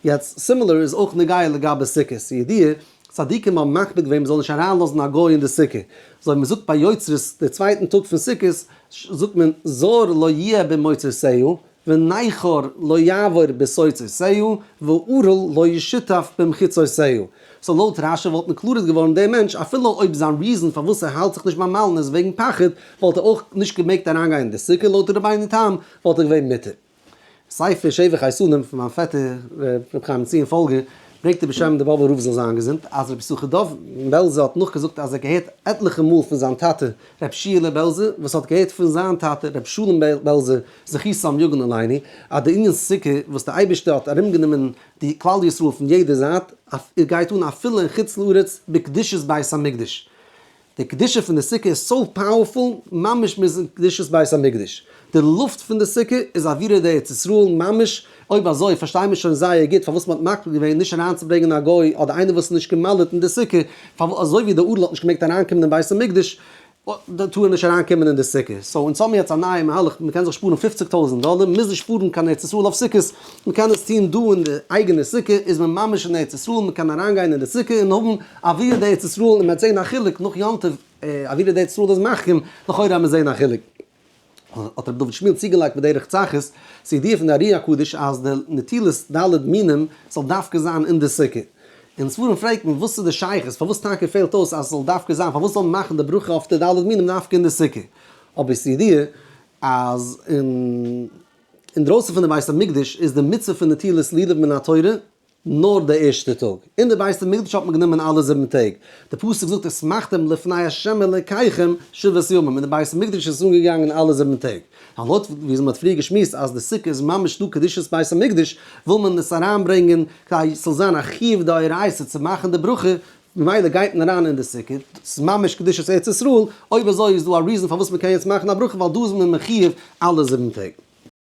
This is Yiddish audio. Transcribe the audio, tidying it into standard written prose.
יעצט similar איז אויך נוגע לגבי סוכה, ס'איז ידוע, צדיקים האבן מקפיד געווען מ'זאל נישט אריינלאזן א גוי אין די סוכה, אזוי ווי מ'זאגט ביי יוצרות די צווייטן טאג פון סוכות זאגט מען זר לא יהיה במוצאותיה ונכר לא יעבור בתוצותיה וערל לא ישותף במחיצותיה. so לויט רשי וואלט included געווארן דער מענטש אפילו אויב זיין reason פארוואס ער האלט זיך נישט ביים מל'ן איז וועגן פחד וואלט ער אויך נישט געמעגט אריינגיין אין די סוכה לויט רבינו תם וואלט ער געווען מותר. ספר שבח איתנים פון מיין פעטער ר' חיים ציון פאלגער ברענגט ער בשם די באבובער רב זאל זיין געזונט אז רבי יששכר דוב מבעלזא האט נאכגעזאגט אז ער האט געהערט עטליכע מאל פון זיין טאטע ר' שיעלע בעלזער וואס האט געהערט פון זיין טאטע ר' שלום בעלזער זכותם יגן עלינו אז די ענין סוכה וואס די אייבערשטער האט ארומגענומען די כלל ישראל פון יעדע זייט גייט אן אפילו אין חוץ לארץ בקדושת בית המקדש. די קדושה פון די סוכה איז so powerful, ממש מ'איז אין קדושת בית המקדש. די לופט פון די סוכה איז אווירא דארץ ישראל ממש, אויב אזוי פארשטיי מיר שוין זייער גוט פארוואס מ'האט מקפיד געווען נישט אריינצוברענגען א גוי אדער איינער וואס איז נישט גע'מל'ט אין די סוכה, אזוי ווי די ערל האט נישט געמעגט אריינקומען אין בית המקדש, טאר ער נישט אריינקומען אין די סוכה. so אונז האבן יעצט א נייע מהלך, מ'קען זיך שפארן פופציג טויזנט דאלער, מ'מוז נישט פארן קיין ארץ ישראל אויף סוכות, מ'קען עס טון דא אין די אייגענע סוכה, איז מען ממש אין ארץ ישראל, מ'קען אריינגיין אין די סוכה און האבן אווירא דארץ ישראל און מ'וועט זען א חילוק נאך יום טוב, אווירא דארץ ישראל איז מחכים, לכאורה וועט מען זען א חילוק. האט רבי דוד שמואל צוגעלייגט בדרך צחות, ס'איז ידיעה פון די ארי הקדוש אז די נטילת ד' מינים זאל דווקא זיין אין די סוכה. אין ספרים פרעגט מען וואס איז די שייכות, פארוואס טאקע פעלט אויס אז ס'זאל דווקא זיין, פארוואס זאל מען מאכן די ברכה אויף די ד' מינים דווקא אין די סוכה? אבער ס'איז ידיעה אז אין אינדרויסן פון די בית המקדש איז די מצוה פון נטילת לולב מן התורה נאר די ערשטע טאג. אין די בית המקדש האט מען גענומען אלע זיבן טעג. די פסוק זאגט ושמחתם לפני ה' אלקיכם שבעת ימים, אין די בית המקדש איז עס אנגעגאנגען אלע זיבן טעג. ווייל לויט ווי מען האט פריער געשמועסט אז די סוכה איז ממש דא קדושת בית המקדש, וויל מען עס אריינברענגען כדי ס'זאל זיין א חיוב דאורייתא צו מאכן די ברכה, ממילא גייט מען אריין אין די סוכה, ס'איז ממש קדושת ארץ ישראל, אויב אזוי איז דא א reason פארוואס מען קען יעצט מאכן א ברכה ווייל דא איז מען מחיוב אלע זיבן טעג.